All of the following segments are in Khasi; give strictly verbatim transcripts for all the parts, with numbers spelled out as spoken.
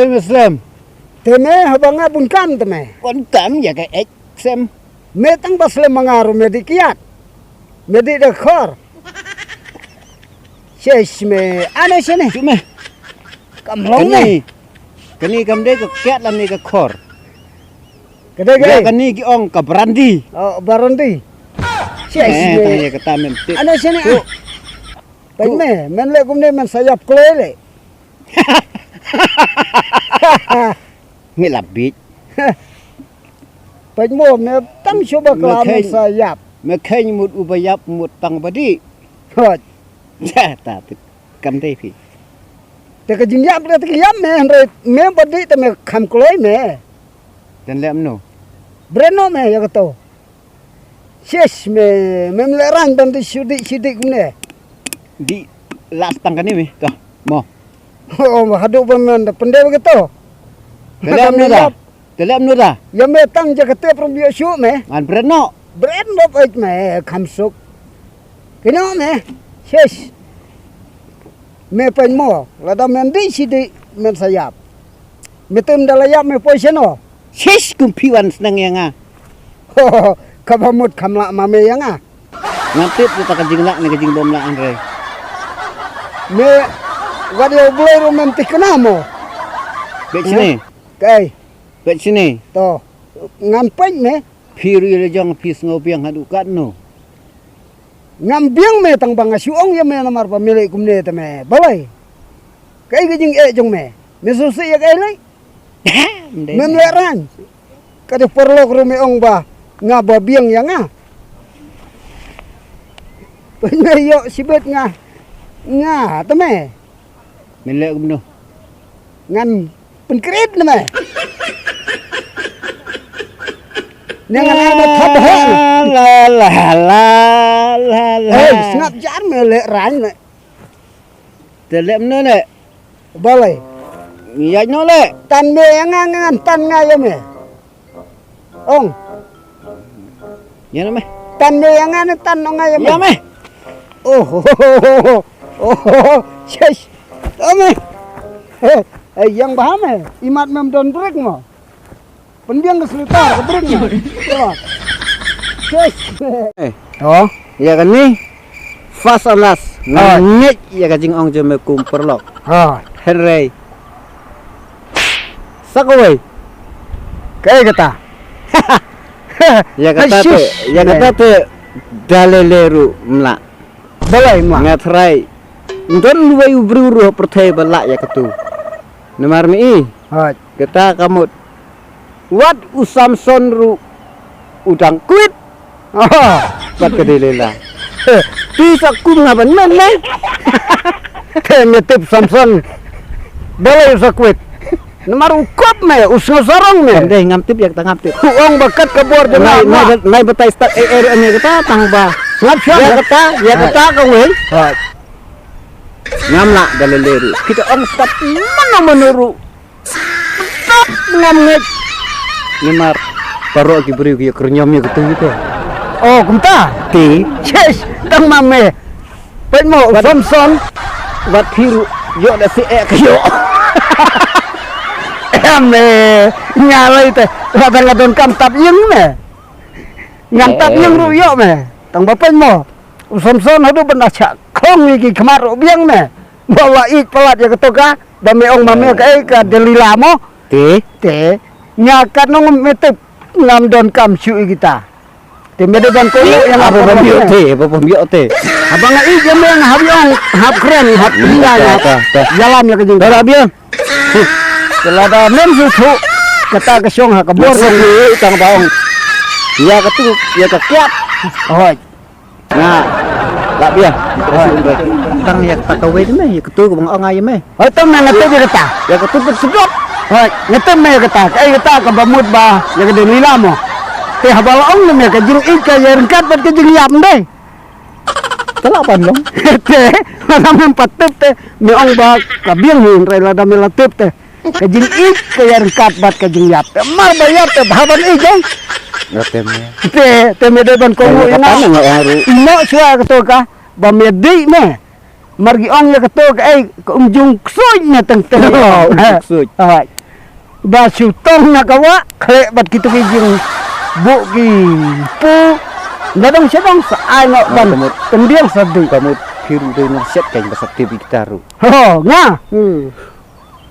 Slem, slem. Te me haba nga bun kam te me. Bun kam ïa ka ek sem. Me tang ba slem ma nga ruh me dih kiat. Me dih da khor. Shuh me, ane shane. Shuh me. Kam long me. Kane, kane kam dei ka kiat lane ka khor. Ka dei ka ïa ei? Kane ki ong ka brandy. Oh, brandy. Shuh me. Tang ïa kata men tip. Ane shane. Shuh. Peit me, men leh kumne men sa ïap kloi leh. Me la bit. Peit mo, me tang shuh ba kla men sa ïap. Me kheiñ mut uba ïap mut tang ba dih. Hot. Ja ta te kam dei phi. Te ka jingïap te ka ïap me hynrei me ba dih te me kham kloi me. Ten leh mno. Bret noh me ïa kato. Shuh me, mem leh rang ban dih shu dih shu dih kumne. Dih las tang kane me, to, mo. Oh, haduh ban men da pendek begitu. Te leh mno da. Te leh mno da. Ïa me tang ja kate prum ïoh shuh me. Ngan bret noh. Bret noh peit me, kham suk. Kino me. Shuh. Me peit mo, lada men dih shu dih men sa ïap. Me tem da la ïap me poi shano. Shuh kum phi wan sneng ïa nga. Kaba mut kham lah ma me ïa nga. Ngam tip te ta ka jinglah ne ka jingbym lah hynrei. Me wat ïa U Blei ruh mem thikna mo. Peit shane. Kaei. Peit shane. To. Ngan peit me. Phi ruh ïa la jong phi sngew biang haduh katno. Ngam biang me tang ba nga shu ong ïa me namar ba me leh kumne te me. Balei? Kaei ka jingeh jong me? Me sngewsih ïa kaei lei? Mem leh rang. Ka dei paralok ruh me ong ba nga ba biang ïa nga. Pynïoh shibit nga. Nga te me. Men leh kumno? Ngan pynkrit ne me. Ne ngan ai ba thap ba hok. La la la la la. Hei, sngap jar me leh rang me. Te leh mno leh. Balei? Ïaid noh leh. Tan me ïa nga, ngan tan nga ïa me. Ong. Ïa me. Tan me ïa nga ne tan ong nga ïa me. Ïa me. Oh. Oh. Shuh. Ong me. Hei, hei, ïeng bha me. Imat mem don brek mo. Pynbiang ka slitar ka brek mo. Shuh. Eh. Oh. Ïa kane. First and last. Nga ngeit ïa ka jingong jong me kum paralok. Hynrei sa kawei. Kaei kata? Ïa kata te, ïa kata te da lei lei ruh mlah. Balei mlah? Nga tharai ym don uwei u briew ruh ha pyrthei ba lah ïa katu. Namar me i. Kata ka mut. Wat u Samson ruh u dang kwit. Aha. Bad ka Delila. Te sa kum nga ban men ne. Te me tip Samson. Balei u sa kwit. Namar u kop me, u sngewsarong me. Kam dei ngam tip ïa kata ngam tip. U ong ba kat ka bor jong nga. Nai batai start eh eh ïa kata tang ba. Ngam shuwa ïa kata, ïa kata ka wei. Ngam lah da lele ruh. Kita ong start mano mano ruh. Tap ngam ngeit. Namar baroh ki briew ki ïa kyrñam ïa katu ïa te. Oh, kumta? Te. Yes, tang ma me. Peit mo, u Samson. Wat phi ruh ïoh da si eh ka ïoh. Em me, nga lei te. Lada nga don kam tap ïing me. Ngam tap ïing ruh ïoh me. Tang ba peit mo. U Samson haduh ban da shah khong ïa ki khmat ruh biang me. Ba la ïeit palat ïa kato ka, ba me ong ma me kaei ka Delila mo. Te. Te. Ïa katno me tip ngam don kam shuh ïa kita. Te me dei ban kohnguh ïa nga ba pom ïoh te, ba pom ïoh te. Haba nga ïeit ïa me nga hap ïoh, hap kren, hap ïa nga. Ïalam ïa ka jingkren. Te lada mem sngewthuh kata ka shong ha ka bor. Tang ba ong. Ïa katu, ïa ka kiad. Hooid. Nga la biang. Tang ïa kata kawei te me, ïa katu kaba nga ong ïa me. Hooid, tang nga tip ïa kata. Ïa katu te sedot. Hooid, nga tip me ïa kata. Kaei kata kaba mut ba ïa ka Delila mo. Te haba la ong ne me ka jingïeit ka ïaryngkat bad ka jingïap, ym dei? Te lah ban long. Te lada mem pat tip te me ong ba ka biang hi, hynrei lada me la tip te. Ka jingïeit ka ïaryngkat bad ka jingïap. Te mar ba ïap te bha ban ïeit jong. Nga te me. Te, te me dei ban kohnguh ïa nga. Nga ong ruh. Ïehnoh shuwa kato ka ba me dei me. Mar ki ong ïa kato kaei, ka um jung ksuid na teng teng. Oh, um jung ksuid. Hooid. Ba shu tong na ka wah, khleh bad kito ki jingbuh ki pu. Nga dang sha dang sa ai noh ban pyndiang sa dih. Ka mut phi ruh dei nongsiat kein ba sa tip ïa kita ruh. Ho, nga. Hmm.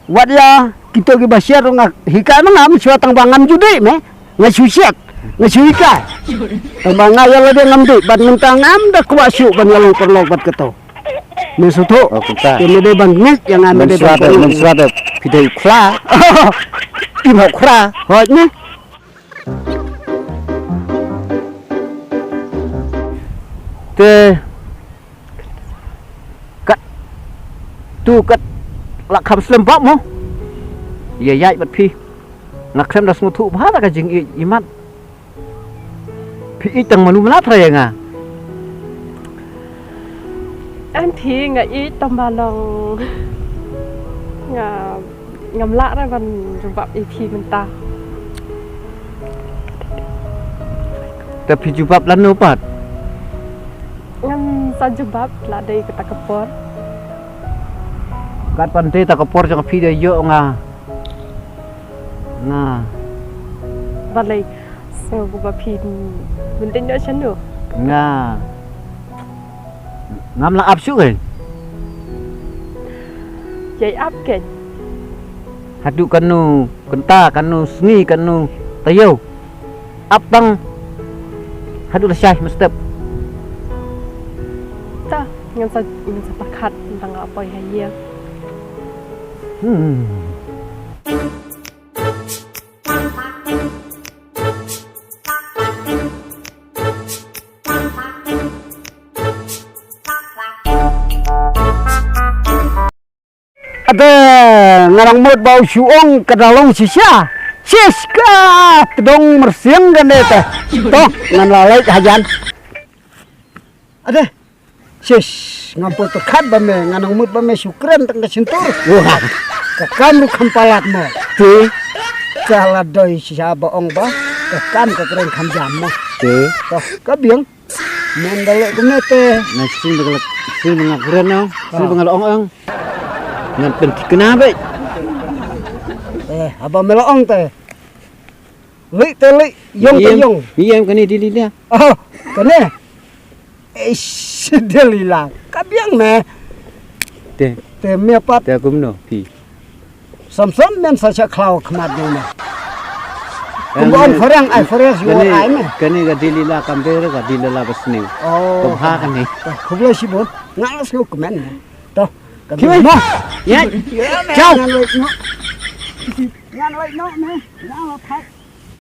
Wat ïa kito kiba siat ruh nga hikai ma nga, mynshuwa tang ba ngam ju dih me. Nga shu siat, nga shu hikai. Tang ba nga ïa lade ngam dih, bad mynta ngam da kwah shuh ban ïa long paralok bad kato. Me suthu. Oh, kumta. Te me dei ban ngeit ïa nga, me dei ban. Mynshuwa da, mynshuwa da phi dei u khra. Im ha u khra. Hooid ne. Te kat tu kat la kham slem bap mo. Ïa ïaid bad phi. Nga khlem da sngewthuh bha da ka jingïeit imat. Phi ïeit tang mano mano trai ïa nga. Em phi nga ïeit tang ba long nga ngam lah re ban jubab ïa phi mynta. Te phi jubab lano pat? Ngan sa jubab la dei kata ka por. Kat pan te ta ka por jong phi da ïoh nga. Nga. Balei? Sngew ba phi mynta ïoh shano? Nga. Ngam lah ap shuh kein. Ïai ap kein. Haduh kano kynta, kano sngi, kano taïew. Ap tang haduh lashai mynstep. Ta, ngan sa, ngan sa pyrkhat tang nga poi ha ïing. Hmm. Ade, nga dang mut ba u shu ong ka da long shisha. Shish ka tdong myrsiem kane te. To, ngan la leit hajan. Ade. Shish, ngam poi pyrkhat ba me, nga nang mut ba me shu kren tang ka shyntur. Wah. Ka kam ruh kham palat mo. Te. Ka la doi shisha ba ong ba ka kam ka kren kham jam mo. Te. To, ka biang. Men da leh kumne te. Nga shisien ba nga, shisien ba nga kren ong, shisien ba nga la ong ong. Ngan pynthikna beit. Eh, haba me la ong te. Lih te lih, ïong te ïong. Ïong kane Delila. Oh, kane. Eish, Delila. Ka biang me. Te. Te me pat. Te kumno phi. Samson men sa sha khlaw khmat jong me. Kumba ong phareng ai phareng shu ai me. Kane ka Delila kam ber ka Delila ba sniew. Oh. Ka bha kane. Khublei shibun. Nga la shu kmen. To. Ka biang mo. Ya. Ciao. Ngan leit noh. Ngan leit noh me. Ngan leit.